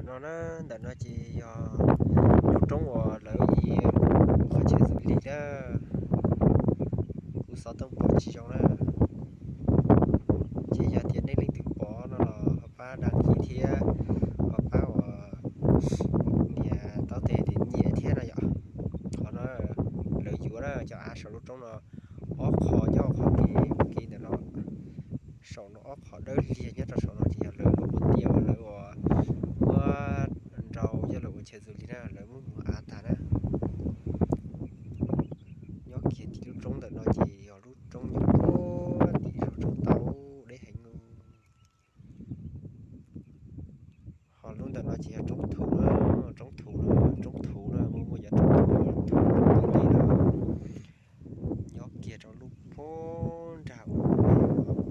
No na, ntawm no ces yog lub roob uas lawv ib qhov chaw xws li na, kuv xov tooj pom tsis zoo na. Ces yog tias nej leej twg pom no los ho pab dag kis thiab ho pab uas nias taub tes tias nyiam thiab no yom. Qhov no lawv yuav na, cov av saum lub roob no ob qho nyob qhov kev ntawm no, saum no ob qho dawb liag nyob rau saum no ces yog lawv lub ua tiaj uas lawv uas muab nrau coj los ua chaw xws li na, lawv muab muag av tag na. Nyob kiag tim lub roob ntawm no ces yog lub roob nyob puag tim zos Tsaus Tau deb heev no. Ho lub ntawm no ces yog roob thuv na, roob thuv na, roob thuv na, muaj muaj cov roob thuv, thuv roob thuv ntawm no. Nyob kiag rau lub puag nrag uas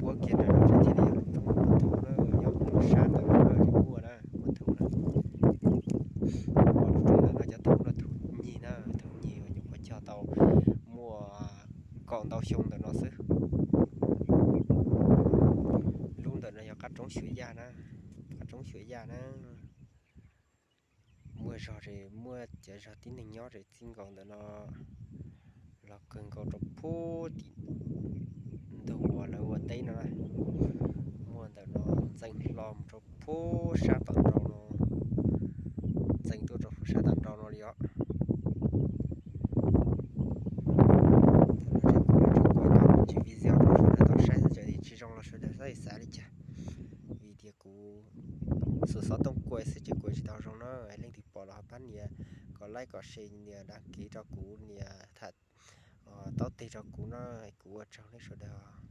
puab kiag ntawm no thiaj li yog lub roob muaj thuv na, nyob sab ntawm no tsis muaj na, muaj thuv na. Ho lub roob ntawm no cov thuv no thuv nyig na, thuv nyig uas nyuam qhuav cog tau muaj kaum ntau xyoo ntawm no xwb. Lub ntawm no yog qab roob Xyuas Yaj na, qab roob Xyuas Yaj na. Muaj zog es muaj cov zog tib neeg nyob es txij nkaus ntawm no los kawg nkaus rau puag tim ntug uas lawv ua teb no na. Muaj ntawm no ntxeev hlo mus rau puag sab tom nraud no, ntxeev tuaj rau puag sab tom nraud no li os. Kuv tsis video rau sawv daws tau saib xwb ces tsis zoo los sawv daws txhob xav li cas, vim tias kuv xuas xov tooj kuaj xwb ces kuaj tsis tau zoo na. Leej twg pom los ho pab nias kom like kom share, nias đăng ký rau kuv, nias tham taub teg rau kuv na, kuv ua tsaug nej sawv daws.